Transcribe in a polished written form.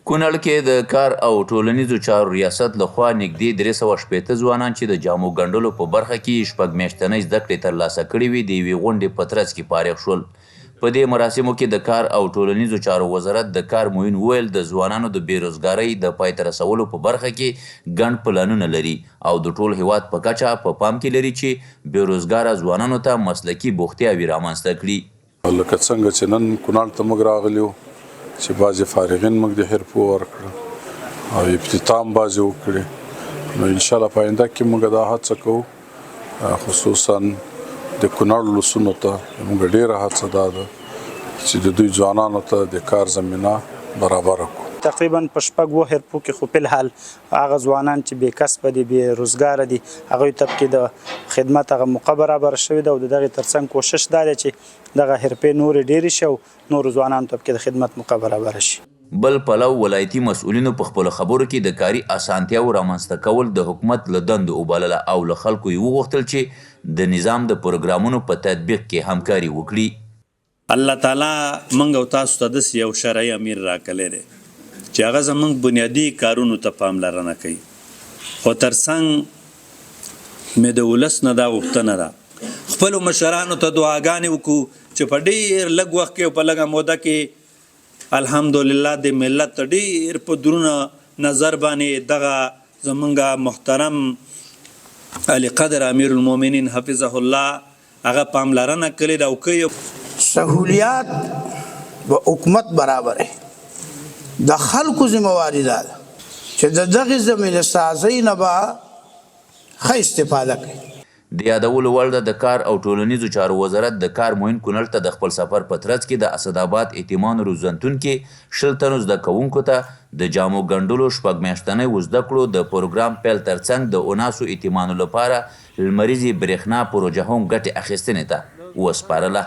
کونړ کې د کار او ټولنیزو چارو ریاست له خوا نږدې 360 ځوانان چې د جامو ګنډلو په برخه کې یې شپږ میاشتنۍ زده کړې ترلاسه کړې وې، د یوې غونډې په ترڅ کې فارغ شول. په دې مراسمو کې د کار او ټولنیزو چارو وزارت د کار معین وویل، د ځوانانو د بې روزګارۍ د پای ته رسولو په برخه کې ګڼ پلانونه لري او د ټول هېواد په کچه په پام کې لري چې بې روزګاره ځوانانو ته مسلکي بوختیاوې رامنځته کړي. لکه څنګه چې نن کونړ ته موږ راغلي وو چې بعضې فارغین موږ د حرفو ورکړه او افتتاح هم بعضې وکړي، نو انشاءالله په آینده کې موږ دا هڅه کوو، خصوصا د کونړ ولسونو ته موږ ډېره هڅه دا ده چې د دوی ځوانانو ته د کار زمینه برابره کړو. تقریبا په شپږ اووه حرفو کې خو فی الحال هغه ځوانان چې بې کسبه دي، بې روزګاره دي، هغوی ته پکې د خدمت هغه موقع برابره شوې ده او د دغې ترڅنګ کوشش دا دی چې دغه حرفې نورې ډېرې شي او نورو ځوانانو ته پکې د خدمت موقع برابره شي. بل پلو ولایتي مسؤلینو په خپلو خبرو کې د کاري اسانتیاوو رامنځته کول د حکومت له دندو وبلله او له خلکو یې وغوښتل چې د نظام د پروګرامونو په تطبیق کې همکاري وکړي. الله تعالی مونږ او تاسو ته داسې یو شرعي امیر راکړی دی چې هغه زمونږ بنیادي کارونو ته پاملرنه کوي، خو تر څنګ مې د ولس نه دا غوښتنه ده، خپلو مشرانو ته دعاګانې وکړو چې په ډېر لږ وخت کې او په لږه موده کې الحمدلله د ملت ډېر په درونه نظر باندې دغه زمونږ محترم عالیقدر امیرالمومنین حفظه الله هغه پاملرنه کړې ده او کوي. سهولیات به حکومت برابروي، د خلکو ذمه واري دا ده چې د دغې زمینه سازۍ نه به ښه استفاده کوي. د یادولو وړ ده، د کار او ټولنیزو چارو وزارت د کار معین کونړ ته د خپل سفر په ترڅ کې د اسداباد ایتیمانو روزنتون کې 20 تنو زده کوونکو ته د جامو ګنډلو شپږ میاشتنیو زده کړو د پروګرام پیل ترڅنګ د اناثو ایتیمانو لپاره لمریزې برېښنا پروژه هم ګټې اخیستنې ته وسپارله.